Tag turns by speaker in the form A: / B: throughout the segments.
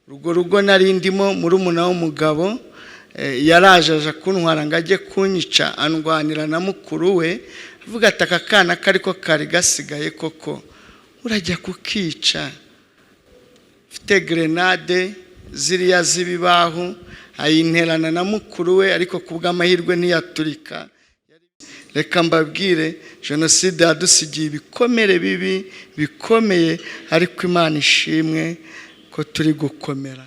A: Urwo rugo nari ndimo, murumuna w'umugabo yaraje aje kuntwara ngo ajye kunyica, andwanira na mukuru we, avuga ati: "Aka kana kariko kari gasigaye koko urajya kukica?" Mfite grenade ziriya z'ibibaho, ayinterana na mukuru we, ariko ku bw'amahirwe ntiyaturika. Reka mbabwire, jenoside yadusigiye ibikomere bibi bikomeye, ariko Imana ishimwe ko turi gukomera.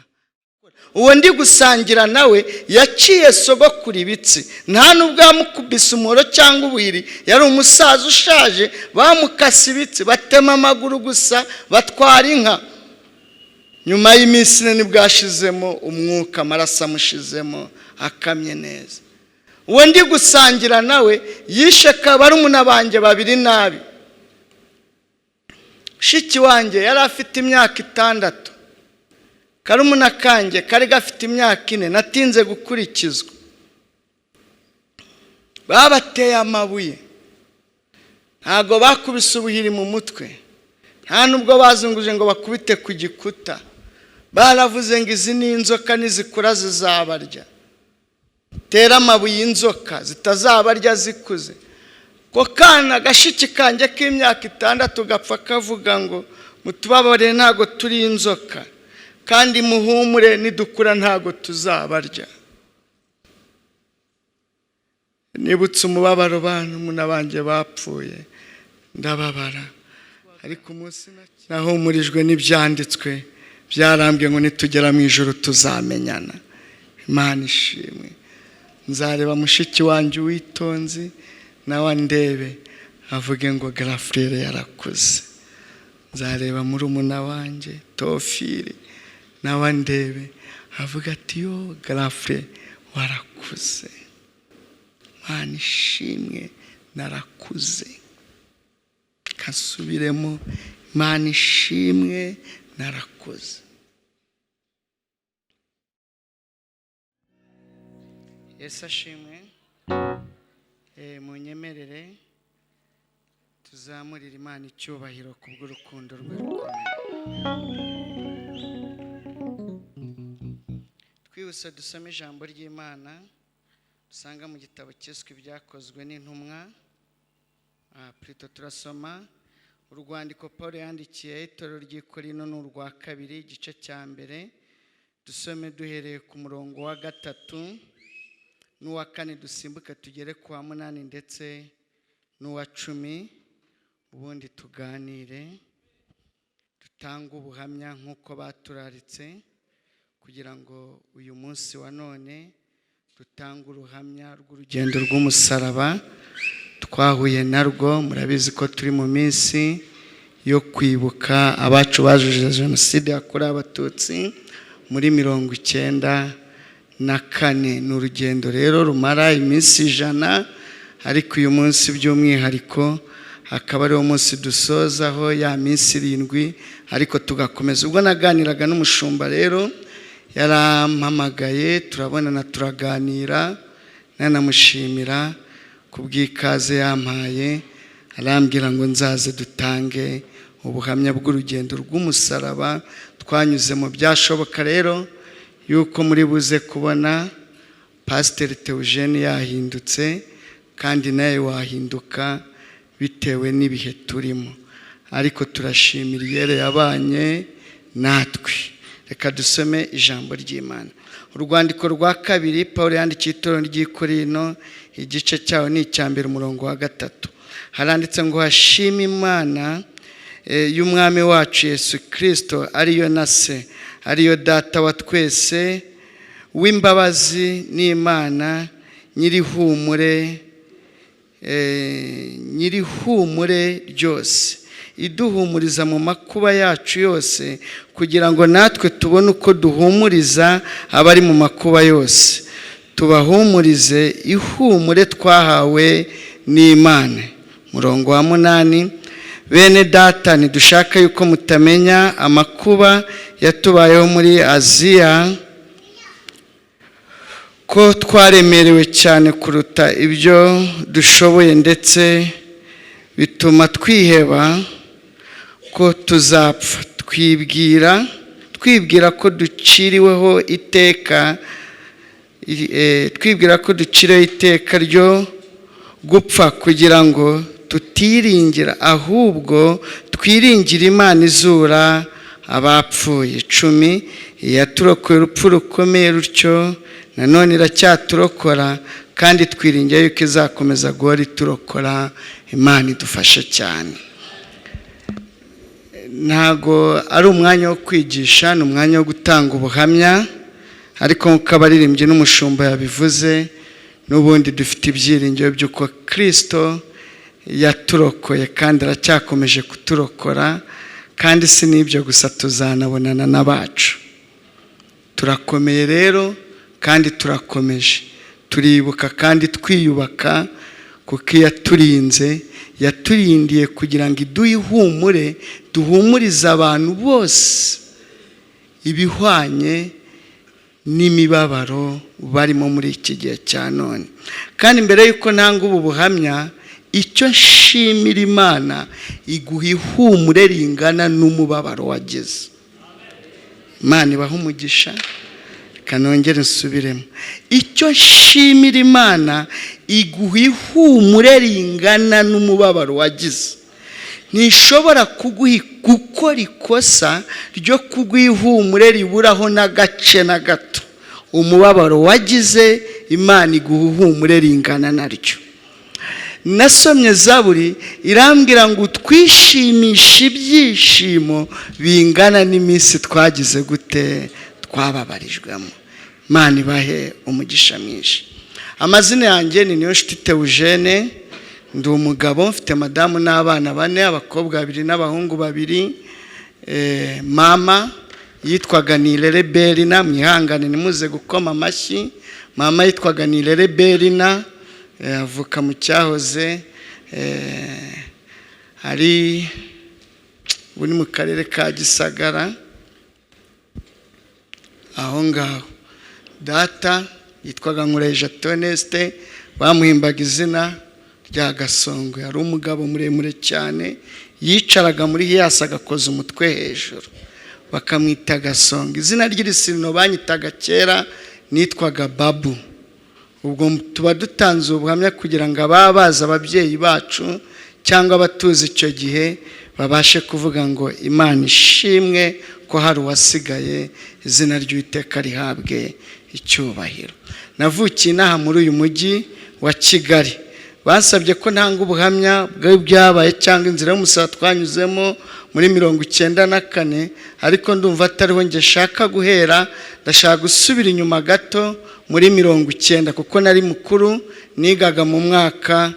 A: Uwo ndi gusangira nawe yaciye sogokuru ibitsi, nta nubwo yamukubise umuhoro cyangwa ubuhiri, yari umusaza ushaje. Bamukase ibitsi, batema amaguru gusa, batwara inka. Nyuma y'iminsi 4 nibwo yashizemo umwuka, amaraso amushizemo akamye neza. Uwo ndi gusangira nawe yishe barumuna banjye babiri nabi. Mushiki wanjye yari afite imyaka 6, karumuna kanjye kari gafite imyaka 4. Natinze gukurikizwa. Babateye amabuye, ntabwo bakubise ubuhiri mu mutwe, nta nubwo bazunguje ngo bakubite ku gikuta. Baravuze ngo: "Izi ni inzoka, nizikura zizabarya, tera amabuye inzoka zitazabarya zikuze." Ko kana gashiki kanjye k'imyaka 6 gapfa kavuga ngo: "Mutubabarire, ntabwo turi inzoka, kandi muhumure, nidukura ntabwo tuzabarya." Nibutse umubabaro bantu banjye bapfuye, ndababara, ariko umunsi nahumurijwe n'ibyanditswe byarambwe ngo nitugera mu ijoro tuzamenyana. Imana ishimwe, nzareba mushiki wanjye uwitonzi, nawe andebe avuge ngo: "Grand frère yarakuze." Nzareba murumuna wanjye Tofiri, nawe andebe avuga ati: "Yo, grand frère warakuze." Imana ishimwe, narakuze. Kasubiremo, Imana ishimwe, narakuze. Yesu ashimwe. Munyemerere tuzamurire Imana icyubahiro kubw'urukundo rwe rukomeye. Twihuse dusome ijambo ry'Imana dusanga mu gitabo cyiswe Ibyakozwe n'Intumwa. Plutôt turasoma urwandiko Paul yandikiye itorero ry'i Korinto, ni urwa kabiri, igice cya mbere. Dusome duhereye ku murongo wa 3 n'uwa 4, dusimbuke tugere ku wa 8 ndetse n'uwa 10, ubundi tuganire, dutange ubuhamya nk'uko baturaritse kugira ngo uyu munsi wa none dutange uruhamya rw'urugendo rw'umusaraba twahuye narwo. Murabizi ko turi mu minsi yo kwibuka abacu bazize jenoside yakorewe Abatutsi muri 94. Ni urugendo rero rumara iminsi 100, ariko uyu munsi by'umwihariko akaba ariwo munsi dusozaho ya minsi 7, ariko tugakomeza. Ubwo naganiraga n'umushumba rero, yarampamagaye, turabonana, turaganira, nanamushimira ku bw'ikaze yampaye, arambwira ngo nzaze dutange ubuhamya bw'urugendo rw'umusaraba twanyuze mu. Byashoboka rero yuko muri buze kubona Pasiteri Theogene yahindutse, kandi nawe wahinduka bitewe n'ibihe turimo, ariko turashimira iyere yabanye natwe. Reka dusome ijambo ry'Imana. Urwandiko rwa kabiri Paul yandikiye itorero ry'i Korinto, igice cyawo ni icya mbere, umurongo wa 3. Haranditse ngo: "Hashime Imana y'Umwami wacu Yesu Kirisito, ariyo na Se, ariyo Data wa twese w'imbabazi, n'Imana nyirihumure, nyirihumure ryose, iduhumuriza mu makuba yacu yose, kugira ngo natwe tubone uko duhumuriza abari mu makuba yose, tubahumurize ihumure twahawe n'Imana." Murongo wa 8: "Bene Data, ntidushaka yuko mutamenya amakuba yatubayeho muri Aziya, ko twaremerewe cyane kuruta ibyo dushoboye, ndetse bituma twiheba ko tuzapfa. Twibwira Twibwira ko duciriweho iteka, twibwira ko duciriweho iteka ryo gupfa, kugira ngo tutiringira, ahubwo twiringira Imana izura abapfuye. 10: Yaturokoye urupfu rukomeye rutyo, nanone iracyaturokora, kandi twiringira yuko izakomeza guhora iturokora. Imana idufashe cyane. Ntago ari umwanya wo kwigisha, ni umwanya wo gutanga ubuhamya, ariko nk'uko abaririmbyi n'umushumba yabivuze, n'ubundi dufite ibyiringiro by'uko Kirisito yaturokoye kandi aracyakomeje kuturokora. Kandi si n'ibyo gusa, tuzanabonana n'abacu. Turakomeye rero kandi turakomeje, turibuka kandi twiyubaka, kuko iyo yaturinze, yaturindiye kugira ngo iduhe ihumure, duhumurize abantu bose ibihwanye n'imibabaro barimo muri iki gihe cya none. Kandi mbere y'uko ntanga ubu buhamya, icyo nshimira Imana, iguha ihumure ringana n'umubabaro wagize. Imana ibaha umugisha. Reka nongere nsubiremo: icyo nshimira Imana, iguha ihumure ringana n'umubabaro wagize. Ntishobora kuguha gukora ikosa ryo kuguha ihumure riburaho n'agace na gato. Umubabaro wagize, Imana iguha ihumure ringana naryo. Nasomye Zaburi, irambwira ngo twishimishe ibyishimo bingana n'iminsi twagize gute, twababarijwemo. Imana ibahe umugisha mwinshi. Amazina yanjye ni Niyonshuti Teujene, ndi umugabo, mfite madamu n'abana bane, abakobwa babiri n'abahungu babiri. Mama yitwaga Nirere Berina. Mwihangane, nimuze gukoma amashyi. Mama yitwaga Nirere Berina, avuka mu cyahoze ari ubu ni mu Karere ka Gisagara aho ngaho. Data yitwaga Nkureja Toneste, bamuhimbaga izina rya Gasongo. Yari umugabo muremure cyane, yicaraga muri Hiace agakoza umutwe hejuru, bakamwita Gasongo. Izina ry'irisirino banyitaga kera nitwaga Babu. Ubwo tuba dutanze ubuhamya kugira ngo ababa bazi ababyeyi bacu cyangwa abatuzi icyo gihe babashe kuvuga ngo Imana ishimwe ko hari uwasigaye, izina ry'Uwiteka rihabwe icyubahiro. Navukiye inaha muri uyu Mujyi wa Kigali. Basabye ko ntanga ubuhamya bw'ibyabaye cyangwa inzira y'umusaraba twanyuzemo muri 94, ariko ndumva atariho njye nshaka guhera. Ndashaka gusubira inyuma gato muri 90, kuko nari mukuru, nigaga mu mwaka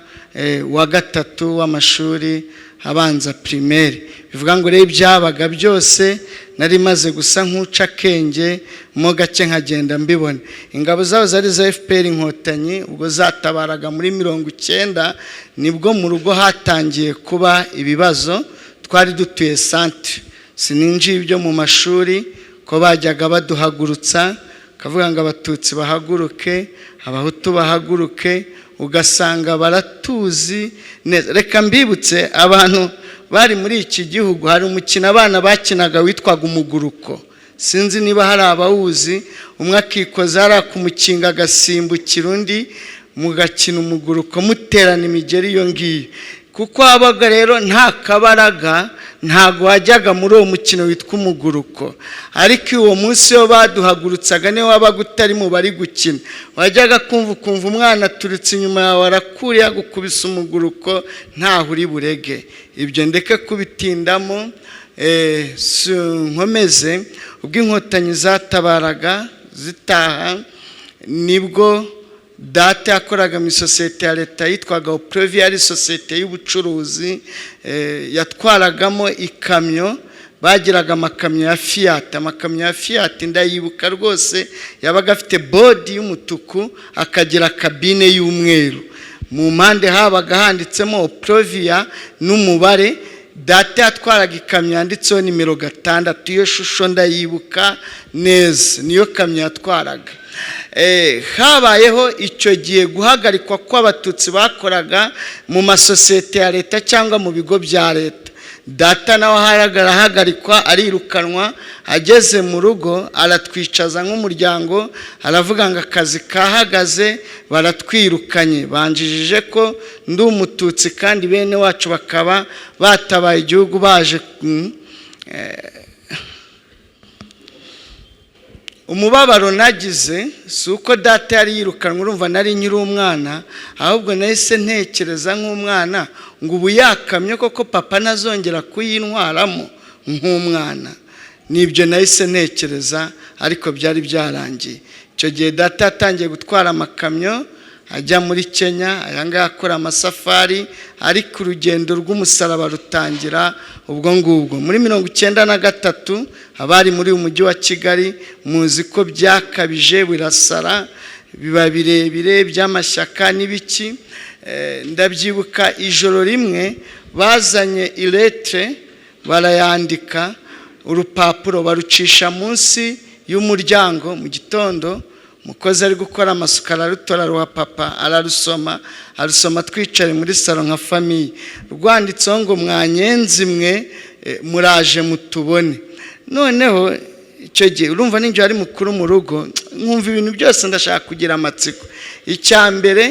A: wa gatatu w'amashuri abanza, primaire. Bivuga ngo rero ibyabaga byose nari maze gusa nk'uca akenge mo gake, nkagenda mbibona. Ingabo zabo zari za FPR Inkotanyi, ubwo zatabaraga muri 90, nibwo mu rugo hatangiye kuba ibibazo. Twari dutuye centre. Sininjiye ibyo mu mashuri, ko bajyaga baduhagurutsa, kavuga ngo Abatutsi bahaguruke, Abahutu bahaguruke, ugasanga baratuzi neza. Reka mbibutse abantu bari muri iki gihugu, hari umukino abana bakinaga witwaga umuguruko. Sinzi niba hari abawuzi. Umwe akikoza hariya ku mukinga, agasimbukira undi, mugakina umuguruko, muterana imigeri iyo ngiyo. Kuko habaga rero nta kabaraga, ntabwo wajyaga muri uwo mukino witwa umuguruko. Ariko uwo munsi iyo baduhagurutsaga, niyo wabaga utari mu bari gukina, wajyaga kumva ukumva umwana aturutse inyuma yawe, arakuriye, agukubise umuguruko, ntaho uri burege. Ibyo ndeke kubitindamo, nkomeze. Ubwo Inkotanyi zatabaraga zitaha, nibwo data yakoraga mu isosiyete ya leta yitwaga Opureviya, ari sosiyete y'ubucuruzi, yatwaragamo ikamyo. Bagiraga amakamyo ya Fiat. Amakamyo ya Fiat ndayibuka rwose, yabaga afite body y'umutuku, akagira cabine y'umweru, mu mpande habaga handitsemo Opureviya n'umubare. Data yatwaraga ikamyo yanditseho nimero 6. Iyo shusho ndayibuka neza, niyo kamyo yatwaraga. Habayeho icyo gihe guhagarikwa kw'Abatutsi bakoraga mu masosiyete ya leta cyangwa mu bigo bya leta. Data nawe arahagarikwa, arirukanwa. Ageze mu rugo aratwicaza nk'umuryango, aravuga ngo akazi kahagaze, baratwirukanye, banjijije ko ndi Umututsi kandi bene wacu bakaba batabaye igihugu baje. Umubabaro nagize si uko data yari yirukanwe, urumva nari nkiri umwana, ahubwo nahise ntekereza nk'umwana ngo ubu yakamye koko papa ntazongera kuyintwaramo nk'umwana. Nibyo nahise ntekereza, ariko byari byarangiye. Icyo gihe data yatangiye gutwara amakamyo ajya muri Kenya, aya ngaya akora amasafari, ariko urugendo rw'umusaraba rutangira ubwo ngubwo. Muri 93, abari muri uyu mujyi wa Kigali muzi ko byakabije, birasara biba birebire by'amashyaka n'ibiki. Ndabyibuka ijoro rimwe bazanye ilettre, barayandika, urupapuro barucisha munsi y'umuryango. Mu gitondo umukozi ari gukora amasuku ararutora, aruha papa, ararusoma, arusoma twicaye muri salon nka famille. Rwanditseho ngo: "Mwanyenzi mwe, muraje mutubone." Noneho icyo gihe urumva ninjye wari mukuru mu rugo, nkumva ibintu byose ndashaka kugira amatsiko. Icya mbere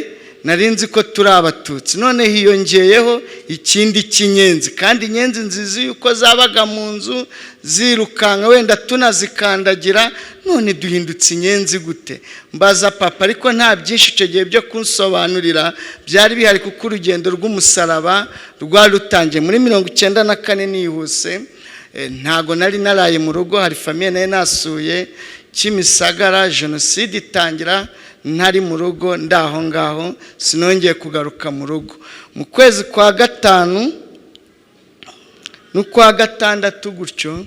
A: nari nzi ko turi Abatutsi, none hiyongeyeho ikindi cy'inyenzi, kandi inyenzi nziza yuko zabaga mu nzu zirukanka wenda tunazikandagira, none duhindutse inyenzi gute? Mbaza papa, ariko nta byinshi icyo gihe byo kunsobanurira byari bihari, kuko urugendo rw'umusaraba rwari rutangiye muri 94. Nihuse, ntago nari naraye mu rugo, hari famille nari nasuye Kimisagara. Jenoside itangira ntari mu rugo, ndaho ngaho, sinongeye kugaruka mu rugo. Mu kwezi kwa gatanu n'ukwa gatandatu gutyo,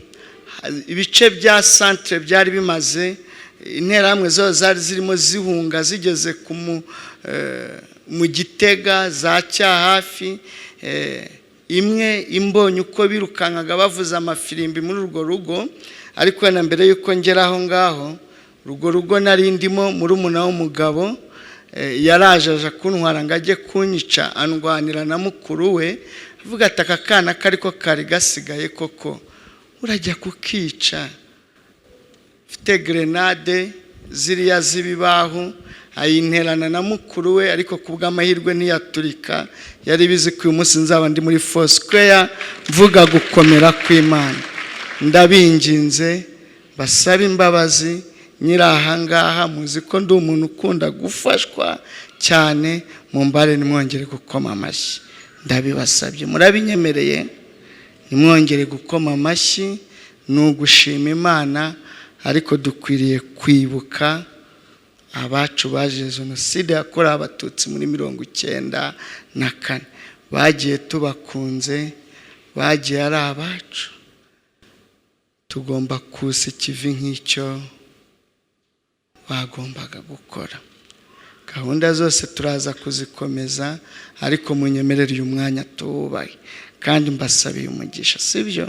A: ibice bya centre byari bimaze, Interahamwe zose zari zirimo zihunga zigeze mu Gitega za Cyahafi. Imwe imbonye uko birukankaga bavuza amafirimbi muri urwo rugo. Ariko na mbere y'uko ngera aho ngaho, urwo rugo nari ndimo, murumuna w'umugabo yaraje aje kuntwara ngo ajye kunyica, andwanira na mukuru we, avuga ati: "Aka kana kariko kari gasigaye koko urajya kukica?" Mfite grenade ziriya z'ibibaho, ayinterana na mukuru we, ariko ku bw'amahirwe ntiyaturika. Yari bizi ko uyu munsi nzaba ndi muri Foursquare mvuga gukomera kw'Imana. Ndabinginze, basabe imbabazi nyiri aha ngaha. Muzi ko ndi umuntu ukunda gufashwa cyane. Mumbare nimwongere gukoma amashyi, ndabibasabye, murabinyemereye? Nimwongere gukoma amashyi. Ni ugushima Imana, ariko dukwiriye kwibuka abacu baje Jenoside yakorewe Abatutsi muri 94. Bagiye tubakunze, bagiye ari abacu. Tugomba kusa ikivi nk'icyo bagombaga gukora. Gahunda zose turaza kuzikomeza, ariko munyemerere uyu mwanya tuwubahe, kandi mbasabiye umugisha. Sibyo,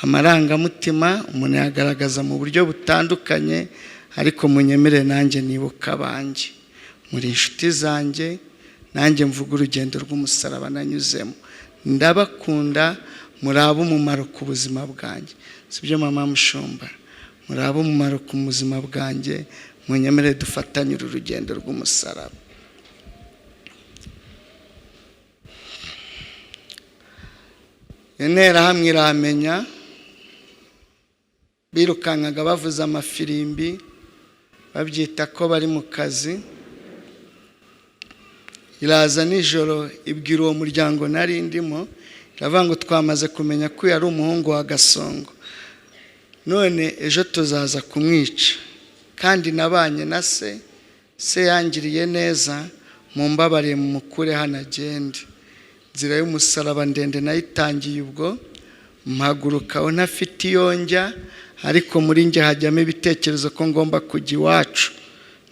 A: amarangamutima umuntu yagaragaza mu buryo butandukanye, ariko munyemerere nanjye nibuka abanjye. Muri inshuti zanjye, nanjye mvuga urugendo rw'umusaraba nanyuzemo. Ndabakunda, muri umumaro ku buzima bwanjye. Sibyo, mama mushumba? Muri umumaro ku buzima bwanjye. Munyemerere dufatanye uru rugendo rw'umusaraba. Interahamwe iramenya, birukankaga bavuza amafirimbi, babyita ko bari mu kazi. Iraza nijoro ibwira uwo muryango nari ndimo, iravuga ngo: "Twamaze kumenya ko uyu ari umuhungu wa Gasongo, none ejo tuzaza kumwica, kandi nabanye na se, se yangiriye neza, mumbabariye mumukure hano agende." Inzira y'umusaraba ndende nayitangiye ubwo, mpaguruka aho ntafite iyo njya, ariko muri njye hajyamo ibitekerezo ko ngomba kujya iwacu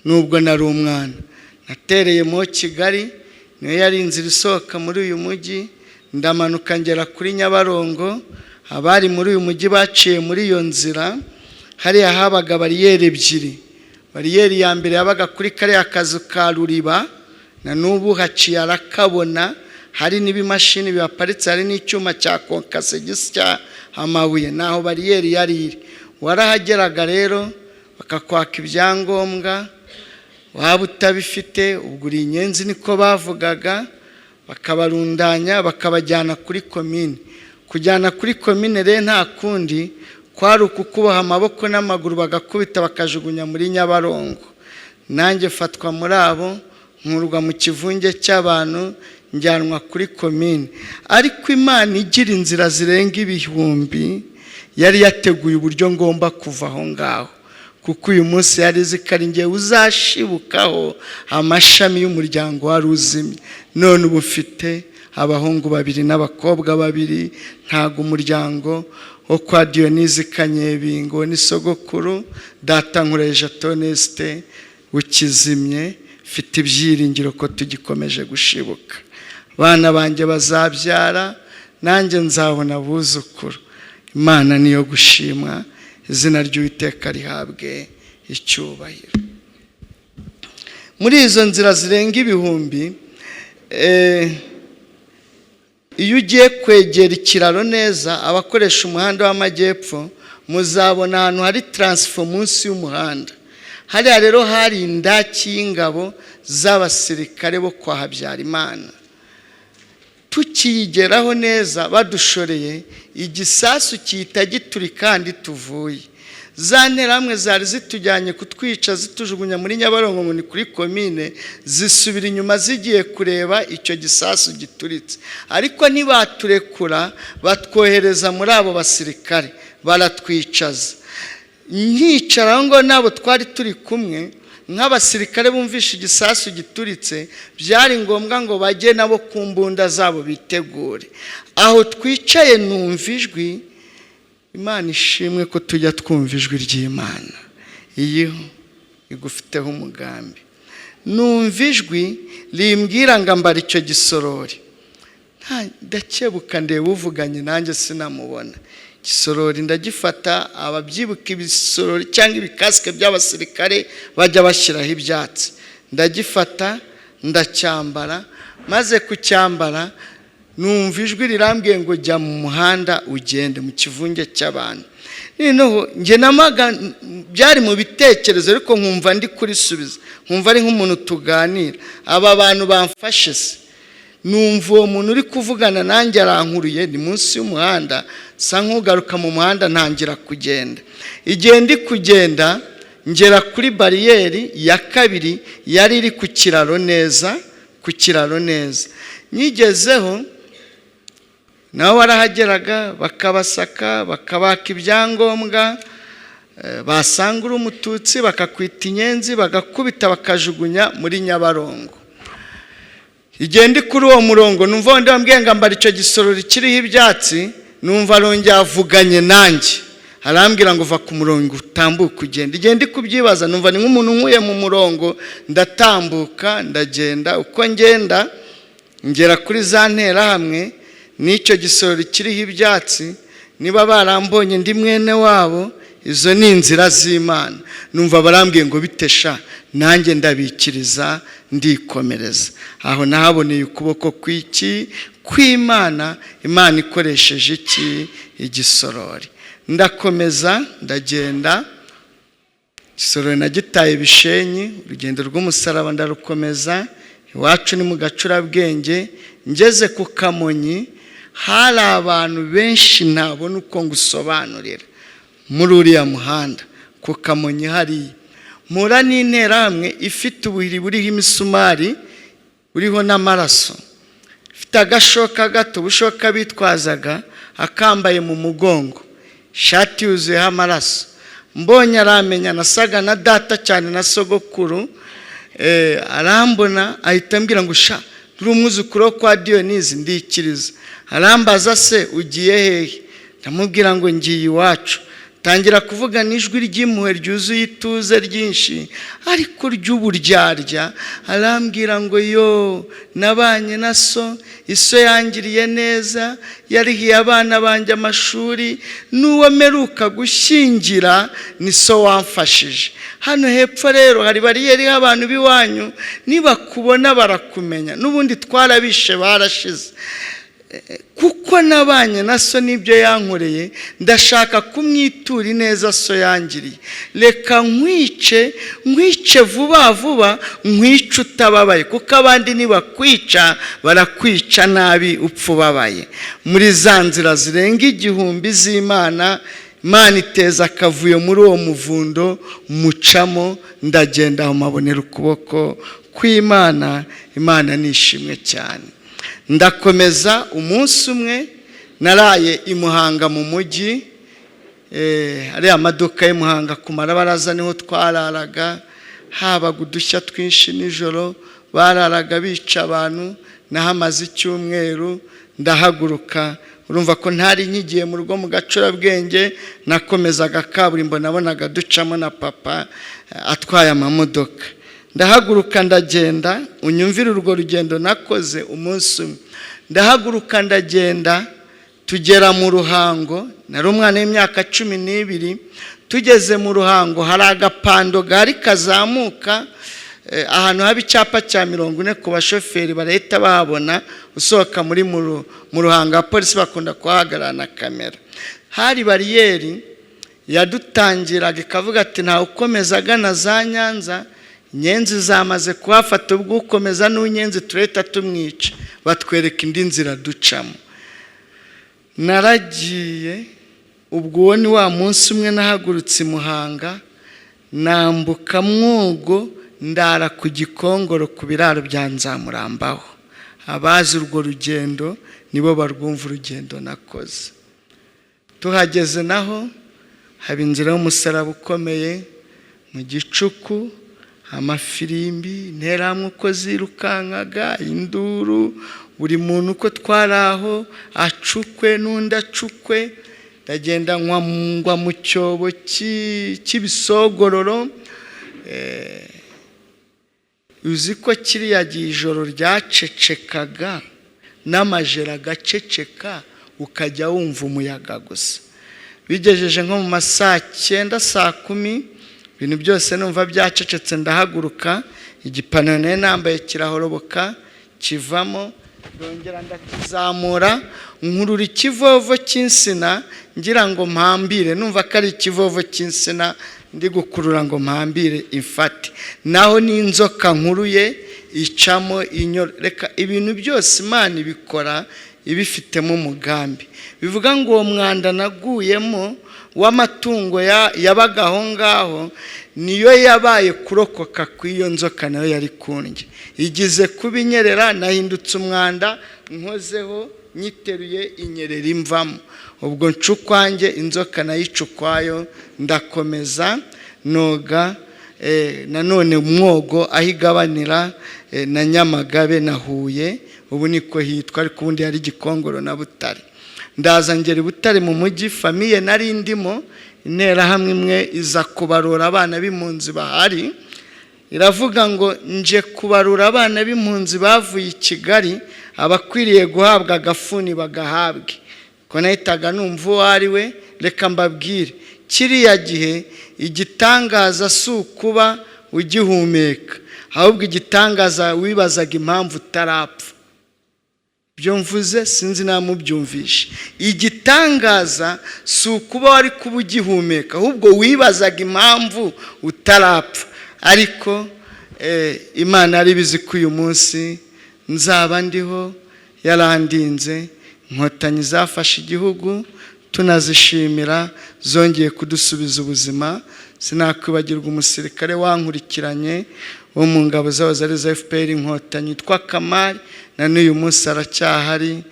A: nubwo nari umwana. Natereye mu Kigali, niyo yari inzira isohoka muri uyu mujyi, ndamanuka ngera kuri Nyabarongo. Abari muri uyu mujyi baciye muri iyo nzira, hariya habaga bariyeri ebyiri. Bariyeri ya mbere yabaga kuri kariya kazu ka Ruriba, na n'ubu haciye arakabona. Hari n'ibimashini bihaparitse, hari n'icyuma cya concassé gisya amabuye. Naho bariyeri yari iri. Warahageraga rero bakakwaka ibyangombwa, waba utabifite ubwo uri inyenzi, niko bavugaga. Bakabarundanya, bakabajyana kuri komine. Kujyana kuri komine rero nta kundi, kwari ukukuboha amaboko n'amaguru, bagakubita, bakajugunya muri Nyabarongo. Nanjye fatwa muri abo, nkurwa mu kivunge cy'abantu, njyanwa kuri komine. Ariko Imana igira inzira zirenga ibihumbi, yari yateguye uburyo ngomba kuva aho ngaho, kuko uyu munsi yari izi ko ari njyewe uzashibukaho amashami y'umuryango wari uzimye. None ubu mfite abahungu babiri n'abakobwa babiri. Ntabwo umuryango wo kwa Diyonizi Kanyebingo ni sogokuru data Nkureje Tonesite ukizimye. Mfite ibyiringiro ko tugikomeje gushibuka. Abana banjye bazabyara, nanjye nzabona abuzukuru. Imana niyo gushimwa, izina ry'Uwiteka rihabwe icyubahiro. Muri izo nzira zirenga ibihumbi, iyo ugiye kwegera ikiraro neza, abakoresha umuhanda w'amajyepfo muzabona ahantu hari transfo munsi y'umuhanda. Hariya rero hari indaki y'ingabo z'abasirikare bo kwa Habyarimana. Tukiyigeraho neza, badushoreye, igisasu gihita giturika kandi tuvuye. Za nterahamwe zari zitujyanye kutwica, zitujugunya muri Nyabarongo ngo ni kuri komine, zisubira inyuma zigiye kureba icyo gisasu gituritse, ariko ntibaturekura, batwohereza muri abo basirikare, baratwicaza. Nkicara aho ngo nabo twari turi kumwe, nk'abasirikare bumvishe igisasu gituritse, byari ngombwa ngo bajye nabo ku mbunda zabo bitegure. Aho twicaye numva ijwi. Imana ishimwe ko tujya twumva ijwi ry'Imana iyo igufiteho umugambi. Numva ijwi rimbwira ngo ambara icyo gisorori. Ndakebuka, ndeba uvuganye nanjye, sinamubona. Igisorori ndagifata. Ababyibuka ibisorori cyangwa ibikasike by'abasirikare bajya bashyiraho ibyatsi, ndagifata ndacyambara. Maze kucyambara, numva ijwi rirambwiye ngo jya mu muhanda, ugende mu kivunge cy'abantu. Noneho njye namaga byari mu bitekerezo, ariko nkumva ndi kurisubiza, nkumva ari nk'umuntu tuganira. Aba bantu bamfashe se? Numva uwo muntu uri kuvugana nanjye arankuruye, ni munsi y'umuhanda, sa nk'ugaruka mu muhanda, ntangira kugenda. Igihe ndi kugenda, ngera kuri bariyeri ya kabiri yari iri ku kiraro neza, ku kiraro neza. Nyigezeho, nabo barahageraga, bakabasaka, bakabaka ibyangombwa, basanga uri Umututsi bakakwita inyenzi, bagakubita, bakajugunya muri Nyabarongo. Igihe ndi kuri uwo murongo, numva wenda wambwiye ngo ambara icyo gisorori kiriho ibyatsi, numva arongera avuganye nanjye, arambwira ngo va ku murongo, utambuke, ugenda. Igihe ndi kubyibaza, numva ni nk'umuntu nkuye mu murongo, ndatambuka, ndagenda. Uko ngenda, ngera kuri za nterahamwe n'icyo gisorori kiriho ibyatsi. Niba barambonye ndi mwene wabo, izo ni inzira z'Imana. Numva barambwiye ngo bitesha, nanjye ndabikiriza, ndikomereza. Aho nahaboneye ukuboko kw'iki? Kw'Imana. Imana ikoresheje iki? Igisorori. Ndakomeza, ndagenda. Igisorori nagitaye Bishenyi, urugendo rw'umusaraba ndarukomeza. Iwacu ni mu Gacurabwenge. Ngeze ku Kamonyi, hari abantu benshi ntabona uko ngusobanurira muri uriya muhanda ku Kamonyi hariya. Mpura n'interahamwe ifite ubuhiri buriho imisumari, buriho n'amaraso, ifite agashoka gato, ubushoka bitwazaga, akambaye mu mugongo, ishati yuzuyeho amaraso. Mbonye aramenya, nasaga na data cyane na sogokuru. Arambona, ahita ambwira ngo sha, turi umwuzukuru wo kwa Diyonizi. Ndikiriza. Arambaza se ugiye hehe? Ndamubwira ngo ngiye iwacu. Tangira kuvuga n'ijwi ry'impuhwe ryuzuye ituze ryinshi ariko ry'uburyarya. Arambwira ngo yo nabanye na so, iso yangiriye neza, yarihiye abana banjye amashuri, n'uwo mperuka gushyingira ni so wamfashije. Hano hepfo rero hari bariyeri y'abantu b'iwanyu, nibakubona barakumenya, n'ubundi twarabishe barashize. Kuko nabanye na so n'ibyo yankoreye, ndashaka kumwitura ineza so yangiriye. Reka nkwice, nkwice vuba vuba, nkwice utababaye, kuko abandi nibakwica barakwica nabi, upfa ubabaye. Muri za nzira zirenga 1000 z'Imana, Imana iteza akavuyo muri uwo muvundo, mucamo ndagenda, aho mabonera ukuboko kw'Imana. Imana nishimwe cyane. Ndakomeza. Umunsi umwe naraye i Muhanga mu mujyi, ariya maduka y'i Muhanga ku marabaraza niho twararaga. Habaga udushya twinshi nijoro, bararaga bica abantu. Nahamaze icyumweru. Ndahaguruka, urumva ko ntari nkigiye mu rugo mu Gacurabwenge, nakomezaga kaburimbo nabonaga ducamo na papa atwaye amamodoka. Ndahaguruka ndagenda. Unyumvire urwo rugendo nakoze umunsi umwe. Ndahaguruka ndagenda, tugera mu Ruhango, nari umwana w'imyaka 12. Tugeze mu Ruhango hari agapando gahari kazamuka, ahantu haba icyapa cya 40 ku bashoferi barahita bahabona. Usohoka muri mu Ruhango, abapolisi bakunda kuhahagarara na kamera. Hari bariyeri yadutangiraga ikavuga ati ntawe ukomeza agana za Nyanza, inyenzi zamaze kuhafata, ubwo ukomeza n'unyenzi turahita tumwica. Batwereka indi nzira ducamo. Naragiye. Ubwo uwo ni wa munsi umwe nahagurutse i Muhanga, nambuka Mwogo, ndara ku Gikongoro ku biraro bya Nzamurambaho. Abazi urwo rugendo nibo barwumva, urugendo nakoze. Tuhageze naho haba inzira y'umusaraba ukomeye mu gicuku, amafirimbi, interahamwe uko zirukankaga, induru, buri muntu uko twari aho acukwe n'undi acukwe. Ndagenda ngwa mu cyobo cy'ibisogororo. Uzi ko kiriya gihe ijoro ryacecekaga n'amajeri agaceceka, ukajya wumva umuyaga gusa. Bigejeje nko mu ma saa 9, saa 10, ibintu byose numva byacecetse, ndahaguruka, igipantaro nari nambaye kirahoroboka kivamo, ndongera ndakizamura, nkurura ikivovo cy'insina ngira ngo mpambire, numva ko ari ikivovo cy'insina ndi gukurura ngo mpambire imfate, naho n'inzoka nkuruye icamo inyo. Reka, ibintu byose Imana ibikora ibifitemo umugambi. Bivuga ngo uwo mwanda naguyemo w'amatungo yabaga aho ngaho niyo yabaye kurokoka kw'iyo nzoka, nayo yari kundya. Igize kuba inyerera, nahindutse umwanda, nkozeho nyiteruye inyerera imvamo. Ubwo ncukwanjye, inzoka nayo ica ukwayo, ndakomeza noga nanone Mwogo aho igabanira na Nyamagabe na Huye, ubu niko hitwa, ariko ubundi hari Gikongoro na Butare. Ndaza ngera i Butare mu mujyi, famille nari ndimo, interahamwe imwe iza kubarura abana b'impunzi bahari. Iravuga ngo nje kubarura abana b'impunzi bavuye i Kigali, abakwiriye guhabwa agafuni bagahabwe. Ko nahitaga numva uwo ari we. Reka mbabwire, kiriya gihe igitangaza si ukuba ugihumeka, ahubwo igitangaza wibazaga impamvu utarapfa. Ibyo mvuze sinzi namubyumvishe. Igitangaza si ukuba wari kuba ugihumeka, ahubwo wibazaga impamvu utarapfa. Ariko Imana yari ibizi ko uyu munsi nzaba ndiho, yarandinze. Inkotanyi zafashe igihugu, tunazishimira, zongeye kudusubiza ubuzima. Sinakwibagirwa umusirikare wankurikiranye wo mu ngabo zabo zari za FPR Inkotanyi witwa Kamari, na n'uyu munsi aracyahari.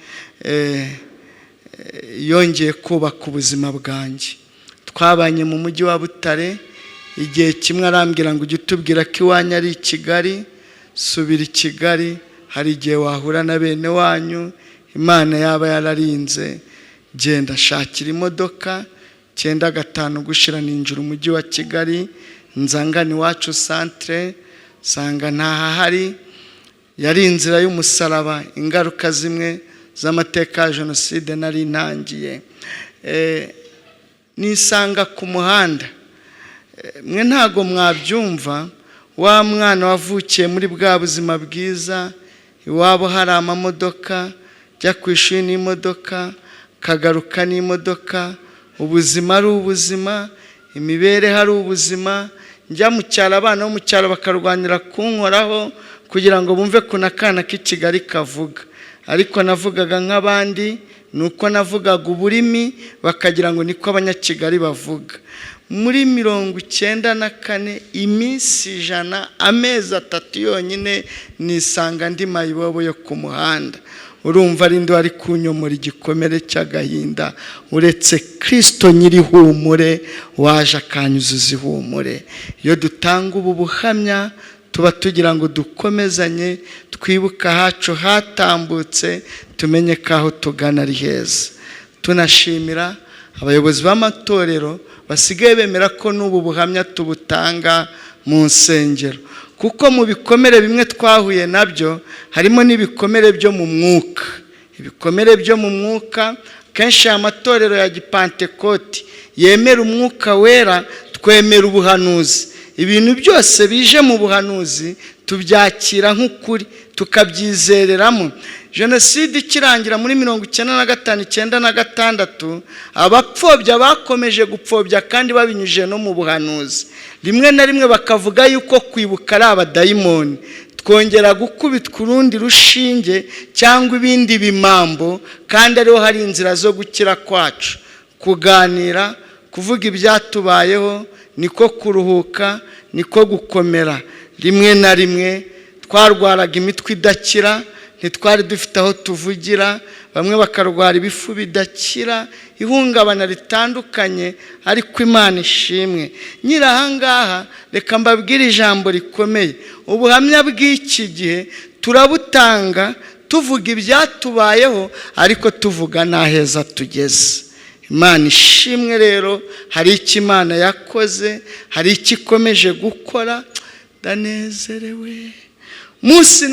A: Yongeye kubaka ubuzima bwanjye. Twabanye mu mujyi wa Butare. Igihe kimwe arambwira ngo ujye utubwira ko iwanyu ari i Kigali, subira i Kigali, hari igihe wahura na bene wanyu Imana yaba yararinze. Genda shakira imodoka. 95 gushira, ninjira umujyi wa Kigali, nzangana iwacu centre, nsanga ntahahari. Yari inzira y'umusaraba, ingaruka zimwe z'amateka ya jenoside nari ntangiye. Nisanga ku muhanda. Mwe ntago mwabyumva, wa mwana wavukiye muri bwa buzima bwiza, iwabo hari amamodoka, jya ku ishuri n'imodoka, kagaruka n'imodoka, ubuzima ari ubuzima, imibereho ari ubuzima. Njya mu cyaro, abana bo mu cyaro bakarwanira kunkoraho kugira ngo bumve ko akana k'i Kigali kavuga. Ariko navugaga nk'abandi, ni uko navugaga uburimi bakagira ngo niko Abanyakigali bavuga. Muri 94, iminsi 100, amezi 3 yonyine, nisanga ndi mayibobo yo ku muhanda. Urumva ari ndi wari kunyomora igikomere cy'agahinda, uretse Kirisito nyir'ihumure waje akanyuzuza ihumure? Iyo dutanga ubu buhamya, tuba tugira ngo dukomezanye, twibuke ahacu hatambutse, tumenye ko aho tugana ari heza. Tunashimira abayobozi b'amatorero basigaye bemera ko n'ubu buhamya tubutanga mu nsengero, kuko mu bikomere bimwe twahuye nabyo harimo n'ibikomere byo mu mwuka. Ibikomere byo mu mwuka, kenshi aya matorero ya gipantekoti yemera Umwuka Wera, twemera ubuhanuzi. Ibintu byose bije mu buhanuzi tubyakira nk'ukuri, tukabyizereramo. Jenoside ikirangira muri 95, 96, abapfobya bakomeje gupfobya kandi babinyujije no mu buhanuzi. Rimwe na rimwe bakavuga yuko kwibuka ari abadayimoni. Twongera gukubitwa urundi rushinge cyangwa ibindi bimambo, kandi ariho hari inzira zo gukira kwacu. Kuganira, kuvuga ibyatubayeho, niko kuruhuka, niko gukomera. Rimwe na rimwe twarwaraga imitwe idakira, ntitwari dufite aho tuvugira, bamwe bakarwara ibifu bidakira, ihungabana ritandukanye. Ariko Imana ishimwe. Nyiri ahangaha, reka mbabwire ijambo rikomeye. Ubuhamya bw'iki gihe turabutanga tuvuga ibyatubayeho, ariko tuvuga n'aheza tugeze. Imana ishimwe rero, hari icyo Imana yakoze, hari icyo ikomeje gukora. Ndanezerewe. Munsi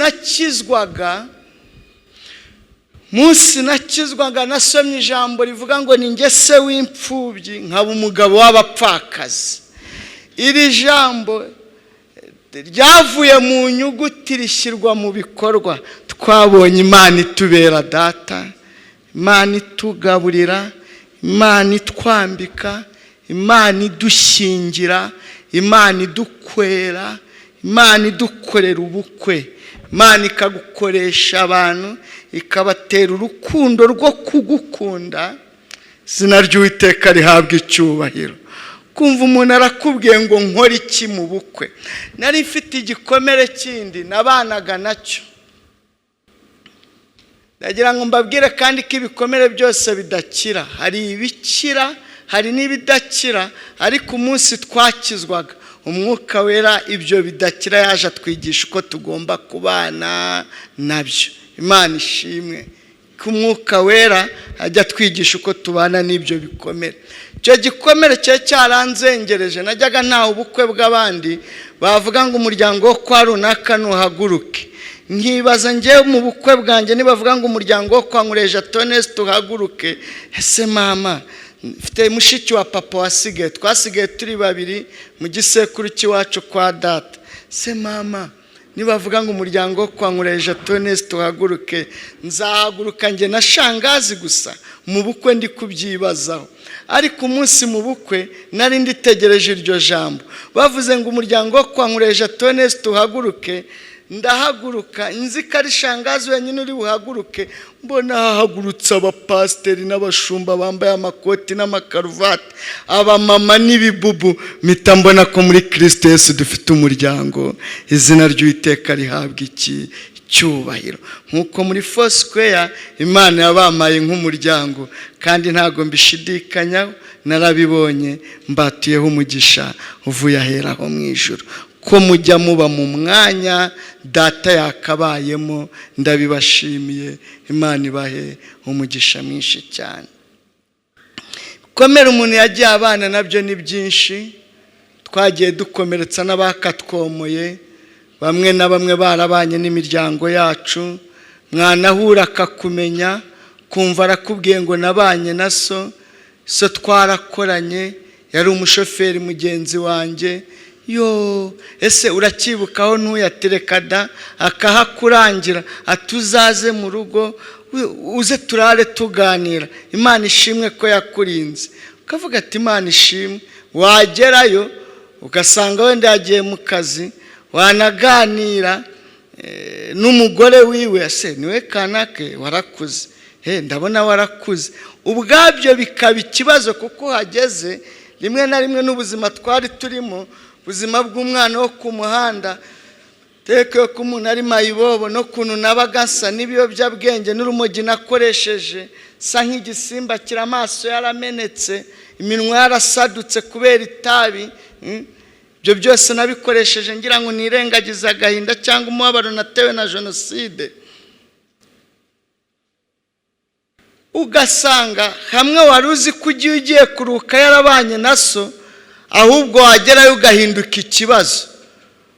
A: nakizwaga, nasomye ijambo rivuga ngo ni nge se w'imfubyi, nkaba umugabo w'abapfakazi. Iri jambo ryavuye mu nyuguti rishyirwa mu bikorwa. Twabonye Imana itubera data, Imana itugaburira, Imana itwambika, Imana idushyingira, Imana idukwera, Imana idukorera ubukwe. Imana ikagukoresha abantu, ikabatera urukundo rwo kugukunda. Izina ry'Uwiteka rihabwa icyubahiro. Kumva umuntu arakubwiye ngo nkore iki mu bukwe? Nari mfite igikomere kindi nabanaga nacyo. Ndagira ngo mbabwire kandi ko ibikomere byose bidakira. Hari ibikira, hari n'ibidakira. Ariko umunsi twakizwaga, Umwuka Wera ibyo bidakira yaje atwigisha uko tugomba kubana nabyo. Imana ishimwe ko Umwuka Wera ajya atwigisha uko tubana n'ibyo bikomere. Icyo gikomere cyari cyaranzengereje. Najyaga ntawe ubukwe bw'abandi, bavuga ngo umuryango wo kwa runaka ntuhaguruke, nkibaza ngewe mu bukwe bwanjye nibavuga ngo umuryango wo kwa Nkureja Tonesi tuhaguruke, ese mama, mfite mushiki wa papa wasigaye, twasigaye turi babiri mu gisekuru cy'iwacu kwa data, se mama, nibavuga ngo umuryango wo kwa Nkureja Tonesi tuhaguruke, nzahaguruka njye na shangazi gusa mu bukwe? Ndi kubyibazaho. Ariko umunsi mu bukwe nari nditegereje iryo jambo, bavuze ngo umuryango wo kwa Nkureja Tonesi tuhaguruke, ndahaguruka nzi ko ari shangazi wenyine uri buhaguruke. Mbona hahagurutse abapasiteri n'abashumba bambaye amakoti n'amakaruvati, abamama n'ibibubu. Mpita mbona ko muri Kirisito Yesu dufite umuryango. Izina ry'Uwiteka rihabwa iki cyubahiro. Nk'uko muri Foursquare Imana yabamaye nk'umuryango, kandi ntabwo mbishidikanyaho, narabibonye. Mbatuyeho umugisha uvuye aheraho mu ijoro, ko mujya muba mu mwanya data yakabayemo. Ndabibashimiye, Imana ibahe umugisha mwinshi cyane. Ibikomere umuntu yagiye abana nabyo ni byinshi. Twagiye dukomeretsa n'abakatwomoye, bamwe na bamwe barabanye n'imiryango yacu. Mwanahura akakumenya, kumva arakubwiye ngo nabanye na so, so twarakoranye, yari umushoferi mugenzi wanjye. Yo, ese uracyibukaho? Ntuyatereka da, akahakurangira ati uzaze mu rugo, uze turare tuganira, Imana ishimwe ko yakurinze. Ukavuga ati Imana ishimwe. Wagerayo ugasanga wenda yagiye mu kazi, wanaganira n'umugore wiwe, ese niwe kanake? Warakuze he, ndabona warakuze. Ubwabyo bikaba ikibazo, kuko uhageze rimwe na rimwe n'ubuzima twari turimo, ubuzima bw'umwana wo ku muhanda, teke ko umuntu ari mayibobo, no kuntu nabaga nsa n'ibiyobyabwenge n'urumogi nakoresheje, sa nk'igisimba kiri, amaso yaramenetse, iminwa yarasadutse kubera itabi. Ibyo byose nabikoresheje ngira ngo nirengagize agahinda cyangwa umubabaro natewe na jenoside. Ugasanga hamwe wari uzi ko ugiye ugiye kuruka yarabanye na so, ahubwo wagerayo ugahinduka ikibazo.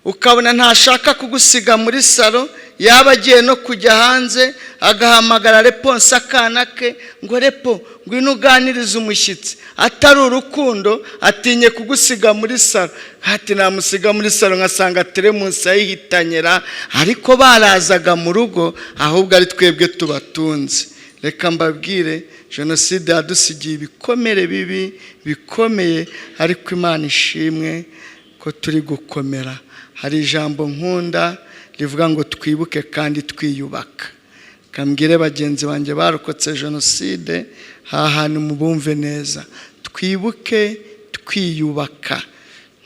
A: Ukabona ntashaka kugusiga muri salo, yaba agiye no kujya hanze agahamagara Reponse akana ke ngo Repo ngwino uganirize umushyitsi. Atari urukundo, atinye kugusiga muri salo, ati namusiga muri salo nkasanga teremusi ayihitanyera. Ariko barazaga mu rugo, ahubwo ari twebwe tubatunze. Reka mbabwire, jenoside yadusigiye ibikomere bibi bikomeye, ariko Imana ishimwe ko turi gukomera. Hari ijambo nkunda rivuga ngo twibuke kandi twiyubaka. Kambwire bagenzi banjye barokotse jenoside, hantu mubumve neza, twibuke twiyubaka.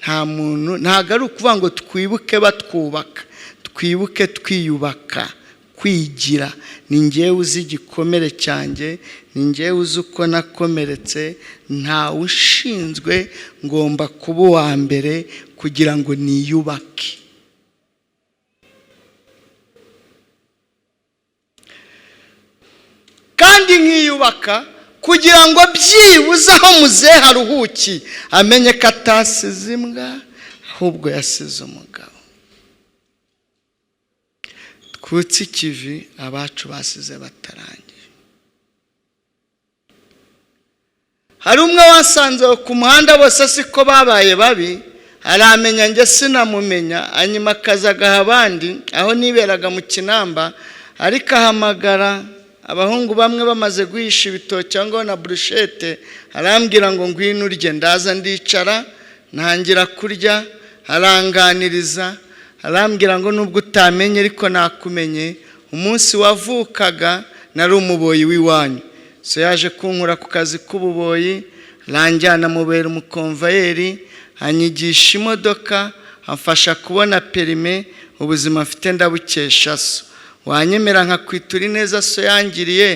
A: Nta muntu, ntabwo ari ukuvuga ngo twibuke batwubaka, twibuke twiyubaka. Kwigira ni ngewe uzi igikomere cyanjye, ni ngewe uzi uko nakomeretse, ntawe ushinzwe, ngomba kuba uwa mbere kugira ngo niyubake. Kandi nkiyubaka kugira ngo byibuze aho muzehe aruhukiye amenye ko atasize imbwa, ahubwo yasize umugabo. Twutse ikivi abacu basize batarangiye. Hari umwe wasanze ku muhanda, bose siko babaye babi, aramenya njye sinamumenya, hanyuma akaza agaha abandi aho niberaga mu Kinamba, ariko ahamagara abahungu bamwe bamaze guhisha ibitoki cyangwa na burushete, arambwira ngo ngwino urye. Ndaza ndicara ntangira kurya, aranganiriza, arambwira ngo nubwo utamenye ariko nakumenye, umunsi wavukaga nari umuboyi w'iwanyu. So yaje kunkura ku kazi k'ububoyi, aranjyana mubera umukomvayeri, anyigisha imodoka, amfasha kubona perime, ubuzima mfite ndabukesha so. Wanyemera nkakwitura ineza so yangiriye,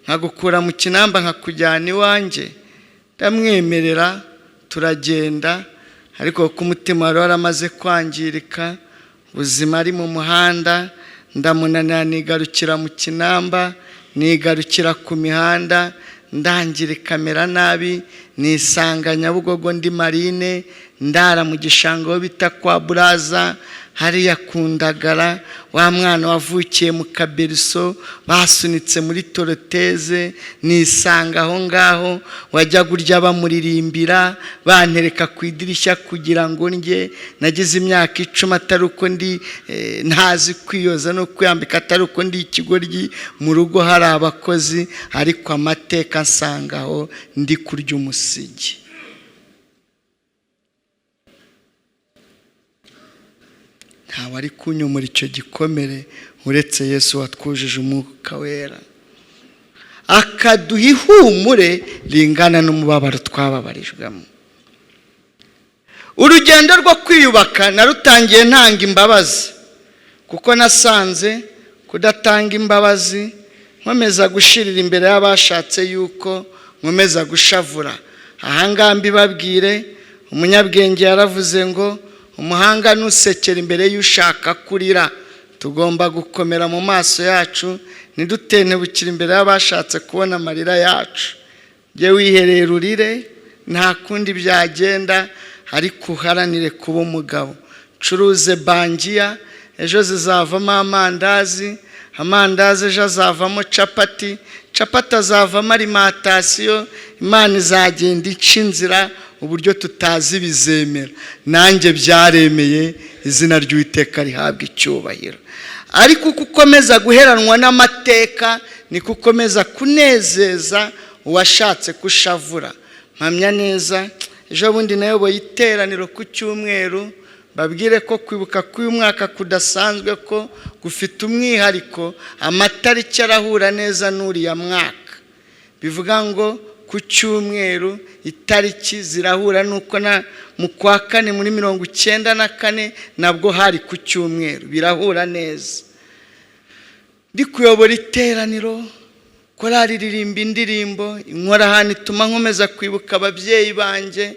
A: nkagukura mu Kinamba nkakujyana iwanjye? Ndamwemerera turagenda, ariko kuko umutima wari waramaze kwangirika, ubuzima ari mu muhanda, ndamunanira nigarukira mu Kinamba, nigarukira ku mihanda, ndangirika mera nabi, nisanga Nyabugogo ndi marine, ndara mu gishanga aho bita kwa Buraza, hariya ku Ndagara, wa mwana wavukiye mu kaberiso basunitse muri toroteze, nisanga aho ngaho, wajyaga urya bamuririmbira, bantereka ku idirishya kugira ngo ndye. Nagize imyaka 10 atari uko ndi, ntazi kwiyoza no kwiyambika, atari uko ndi ikigoryi, mu rugo hari abakozi, ariko amateka nsanga aho ndi kurya umusigi. Ntawe ari kunyomora icyo gikomere uretse Yesu watwujije umwuka wera, akaduha ihumure ringana n'umubabaro twababarijwemo. Urugendo rwo kwiyubaka narutangiye ntanga imbabazi, kuko nasanze kudatanga imbabazi nkomeza gushirira imbere y'abashatse yuko nkomeza gushavura. Ahangaha mbibabwire, umunyabwenge yaravuze ngo umuhanga nusekera imbere y'ushaka kurira. Tugomba gukomera mu maso yacu, ntidutentebukire imbere y'abashatse kubona amarira yacu. Jye wiherera urire, nta kundi byagenda, ariko uharanire kuba umugabo. Curuze bangiya, ejo zizavamo amandazi, amandazi ejo azavamo capati, capati azavamo alimentation. Imana izagenda ica inzira uburyo tutazi, bizemera. Nanjye byaremeye, izina ry'Uwiteka rihabwa icyubahiro. Ariko uko ukomeza guheranwa n'amateka, niko ukomeza kunezeza uwashatse kushavura. Mpamya neza, ejo bundi nayoboye iteraniro ku cyumweru, babwire ko kwibuka k'uyu mwaka kudasanzwe, ko gufite umwihariko, amatariki arahura neza n'uriya mwaka. Bivuga ngo ku cyumweru itariki zirahura nuko na mu kwa kane muri 94 nabwo hari ku cyumweru, birahura neza. Ndi kuyobora iteraniro, korali ririmba indirimbo inkorahani ituma nkomeza kwibuka ababyeyi banjye,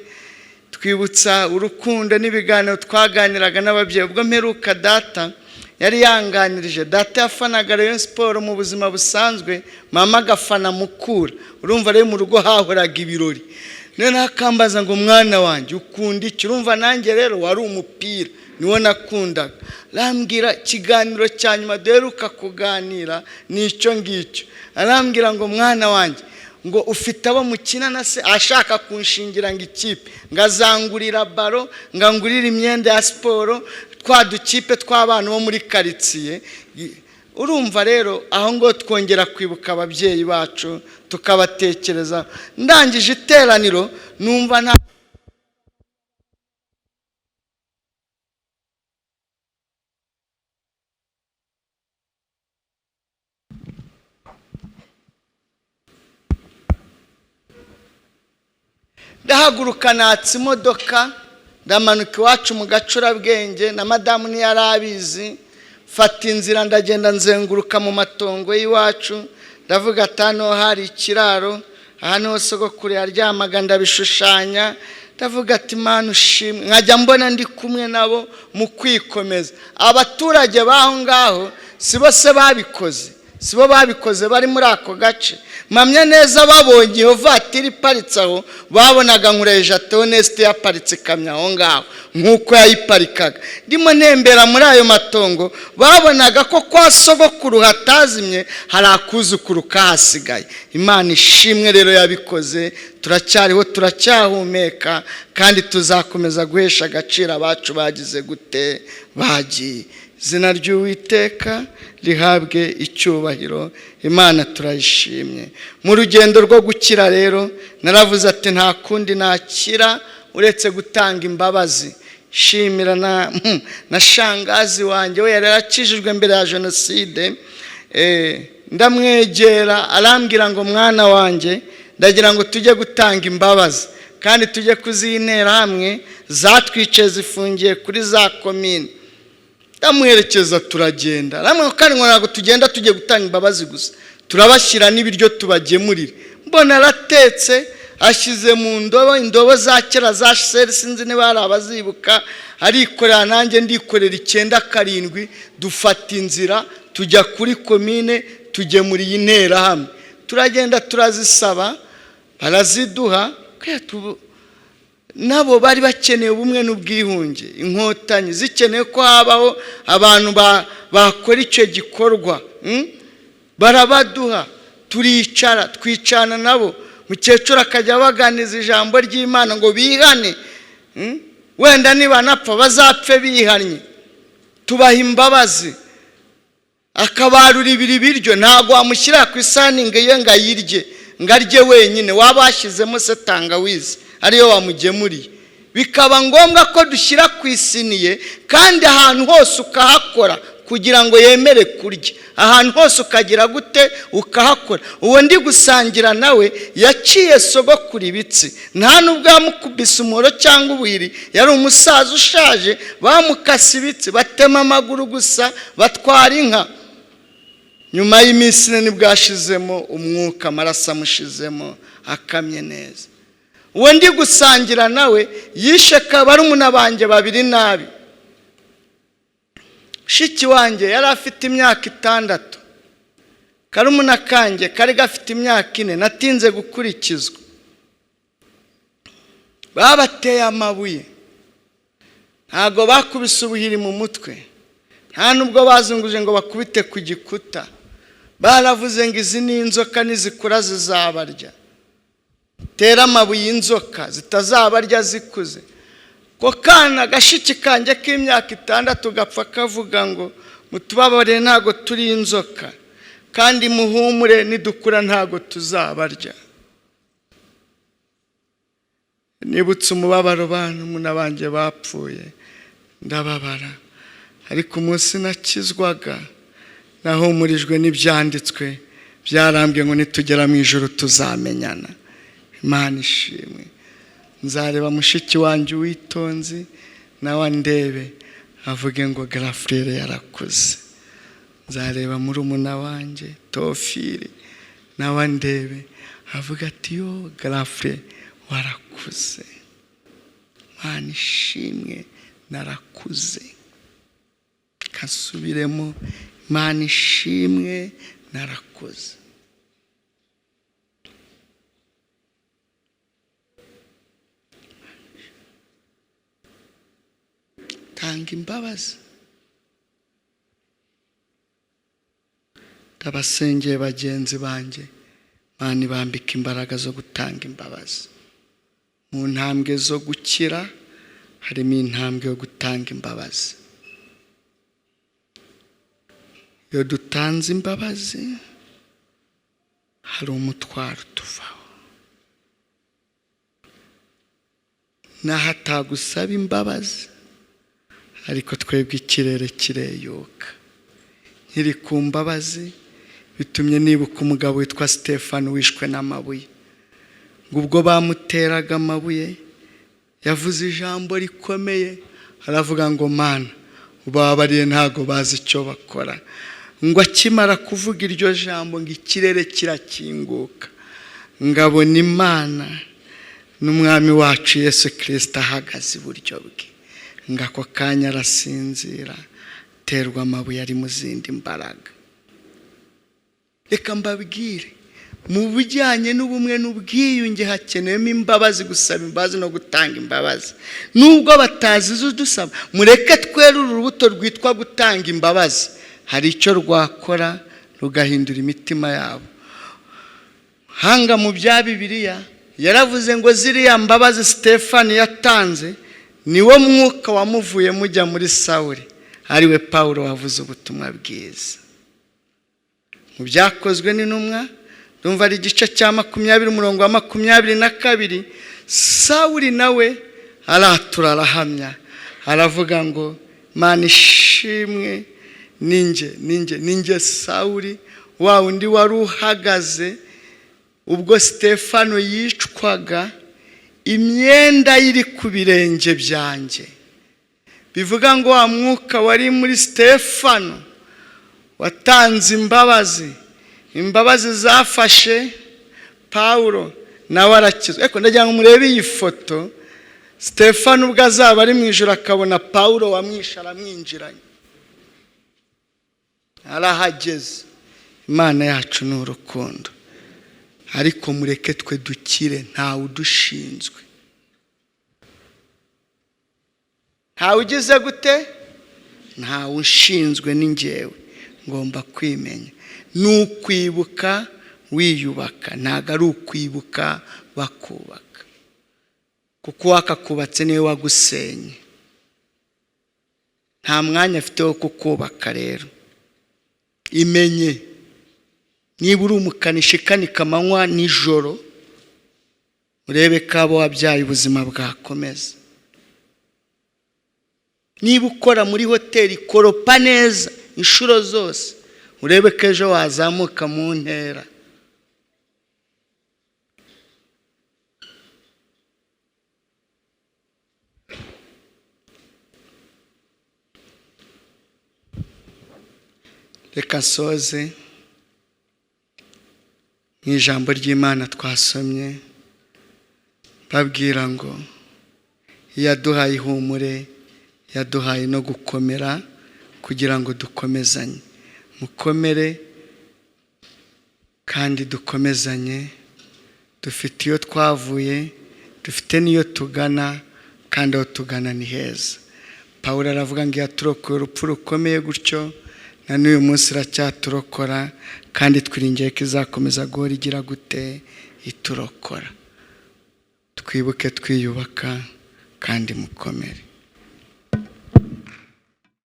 A: twibutsa urukundo n'ibiganiro twaganiraga n'ababyeyi. Ubwo mperuka data yari yanganirije, data yafanaga Rayon Sport mu buzima busanzwe, mama agafana Mukura. Urumva rero mu rugo hahoraga ibirori. Noneho akambaza ngo mwana wanjye ukunda iki? Urumva nanjye rero wari umupira niwo nakundaga. Arambwira, ikiganiro cya nyuma duheruka kuganira ni icyo ngicyo. Arambwira ngo mwana wanjye, ngo ufite abo mukina na se? Ashaka kunshingira ngo ikipe, ngo azangurira baro, ngo angurire imyenda ya siporo, twa dukipe tw'abana bo muri karitsiye. Urumva rero aho ngo twongera kwibuka ababyeyi bacu, tukabatekereza. Ndangije iteraniro numva nta ndahaguruka natsa imodoka, ndamanuka iwacu mu Gacurabwenge, na madamu ntiyari abizi. Fata inzira ndagenda nzenguruka mu matongo y'iwacu, ndavuga ati hano hari ikiraro, aha niho sogokuru yaryamaga, ndabishushanya. Ndavuga ati Imana ushimwe. Nkajya mbona ndi kumwe nabo mu kwikomeza. Abaturage b'aho ngaho si bo se babikoze, si bo babikoze bari muri ako gace. Mpamya neza babonye iyo vatiri iparitse aho, babonaga Nkureje Theoneste yaparitse ikamyo aho ngaho nk'uko yayiparikaga. Ndimo ntembera muri ayo matongo, babonaga ko kwa sogokuru hatazimye, hari akuzukuru kahasigaye. Imana ishimwe rero yabikoze, turacyariho, turacyahumeka, kandi tuzakomeza guhesha agaciro abacu bagize gute, bagiye. Izina ry'Uwiteka rihabwe icyubahiro, Imana turayishimye. Mu rugendo rwo gukira rero naravuze ati nta kundi nakira uretse gutanga imbabazi. Shimira na shangazi wanjye, we yari yarakijijwe mbere ya jenoside. Ndamwegera arambwira ngo mwana wanjye, ndagira ngo tujye gutanga imbabazi, kandi tujye kuzintera hamwe zatwice zifungiye kuri za komine. Ndamuherekeza turagenda, kandi ntabwo tugenda tugiye gutanga imbabazi gusa, turabashyira n'ibiryo tubagemurire. Mbona aratetse, ashyize mu ndobo, indobo za kera za seri, sinzi niba hari abazibuka, arikorera nanjye ndikorera 9 7, dufata inzira tujya kuri komine, tugemuriye interahamwe. Turagenda turazisaba, baraziduha. Nabo bari bakeneye ubumwe n'ubwihunge, inkotanyi zikeneye ko habaho abantu bakora icyo gikorwa, barabaduha. Turicara twicana nabo, mukecuru akajya abaganiza ijambo ry'Imana ngo bihane, wenda nibanapfa bazapfe bihannye. Tubaha imbabazi, akabarura ibiri biryo, ntabwo wamushyira ku isahani ngo iye ngo ayirye, ngo arye wenyine, waba washyizemo se tangawizi ariyo wamugemuriye. Bikaba ngombwa ko dushyira ku isiniye, kandi ahantu hose ukahakora kugira ngo yemere kurya, ahantu hose ukagira gute ukahakora. Uwo ndi gusangira nawe yaciye sogokuru ibitsi, nta nubwo yamukubise umuhoro cyangwa ubuhiri, yari umusaza ushaje, bamukase ibitsi, batema amaguru gusa, batwara inka. Nyuma y'iminsi ine nibwo yashizemo umwuka, amaraso amushizemo, akamye neza. Uwo ndi gusangira nawe yishe barumuna banjye babiri nabi. Shiki wanjye yari afite imyaka 6, karumuna kanjye kari gafite imyaka 4, natinze gukurikizwa. Babateye amabuye, ntabwo bakubise ubuhiri mu mutwe, nta nubwo bazunguje ngo bakubite ku gikuta. Baravuze ngo izi ni inzoka, nizikura zizabarya. Tera amabuye inzoka zitazabarya zikuze. Ko kana gashiki kanjye k'imyaka 6 gapfa kavuga ngo mutubabare ntago turi inzoka, kandi muhumure nidukura ntago tuzabarya. Nibutse umubabaro bantu banjye bapfuye, ndababara. Ariko umunsi nakizwaga nahumurijwe n'ibyanditswe byarambwe ngo nitugera mu ijuru tuzamenyana. Imana ishimwe. Nzareba mushiki wanjye Uwitonzi nawe andebe avuge ngo Garafurere yarakuze. Nzareba murumuna wanjye Tofili nawe andebe avuga ati yo Garafure warakuze. Imana ishimwe, narakuze. Kasubiremo, Imana ishimwe, narakuze. Tanga imbabazi. Ndabasengeye bagenzi banjye, Imana ibambika imbaraga zo gutanga imbabazi. Mu ntambwe zo gukira harimo intambwe yo gutanga imbabazi. Iyo dutanze imbabazi hari umutwaro tuvaho. Naho atagusaba imbabazi, ariko twebwe ikirere kireyuka. Nkiri ku mbabazi bitumye nibuka umugabo witwa Stefano wishwe n'amabuye. Ngo ubwo bamuteraga amabuye yavuze ijambo rikomeye, aravuga ngo Mana ubabariye ntago bazi icyo bakora. Ngo akimara kuvuga iryo jambo ngo ikirere kirakinguka, ngabona Imana n'umwami wacu Yesu Kristo ahagaze iburyo bwe. Ngo ako kanya arasinzira, terwa amabuye ari mu zindi mbaraga. Reka mbabwire, mu bijyanye n'ubumwe n'ubwiyunge hakenewemo imbabazi, gusaba imbabazi no gutanga imbabazi. Nubwo batazi udusaba, mureke twerure urubuto rwitwa gutanga imbabazi. Hari icyo rwakora rugahindura imitima yabo. Hanga mu bya Bibiliya yaravuze ngo ziriya mbabazi Stefano yatanze niwo mwuka wamuvuye mujya muri Sawuli, ariwe Paulo wavuze ubutumwa bwiza. Mu byakozwe n'intumwa ndumva ari igice cya 20 umurongo wa 22, Sawuli nawe aratura arahamya, aravuga ngo Mana ishimwe, ninjye ninjye ninjye Sawuli wa undi wari uhagaze ubwo Stefano yicwaga, imyenda iri ku birenge byanjye. Bivuga ngo wa mwuka wari muri Stefano watanze imbabazi, imbabazi zafashe Paulo nawe arakizwa. Ariko ndagira ngo murebe iyi foto, Stefano ubwo azaba ari mu ijuru akabona Paulo wamwishe aramwinjiranye, arahageze. Imana yacu ni urukundo, ariko mureke twe dukire, ntawe udushinzwe. Ntawe ugize gute? Ntawe ushinzwe, ni njyewe ngomba kwimenya. Ni ukwibuka wiyubaka, ntago ari ukwibuka bakubaka, kuko uwakakubatse niwe wagusenye. Nta mwanya afite wo kukubaka. Rero imenye, niba uri umukanishi kanika amanywa nijoro, urebe ko abo wabyaye ubuzima bwakomeza. Niba ukora muri hoteli, koropa neza inshuro zose, urebe ko ejo wazamuka mu ntera. Reka nsoze mu ijambo ry'Imana twasomye, babwira ngo yaduhaye ihumure, yaduhaye no gukomera kugira ngo dukomezanye. Mukomere kandi dukomezanye, dufite iyo twavuye Dufite n'iyo tugana, kandi aho tugana ni heza. Pawulo aravuga ngo yaturokoye urupfu rukomeye gutyo, na n'uyu munsi iracyaturokora, kandi twiringiye ko izakomeza guhora igira gute? Iturokora. Twibuke twiyubaka kandi mukomere.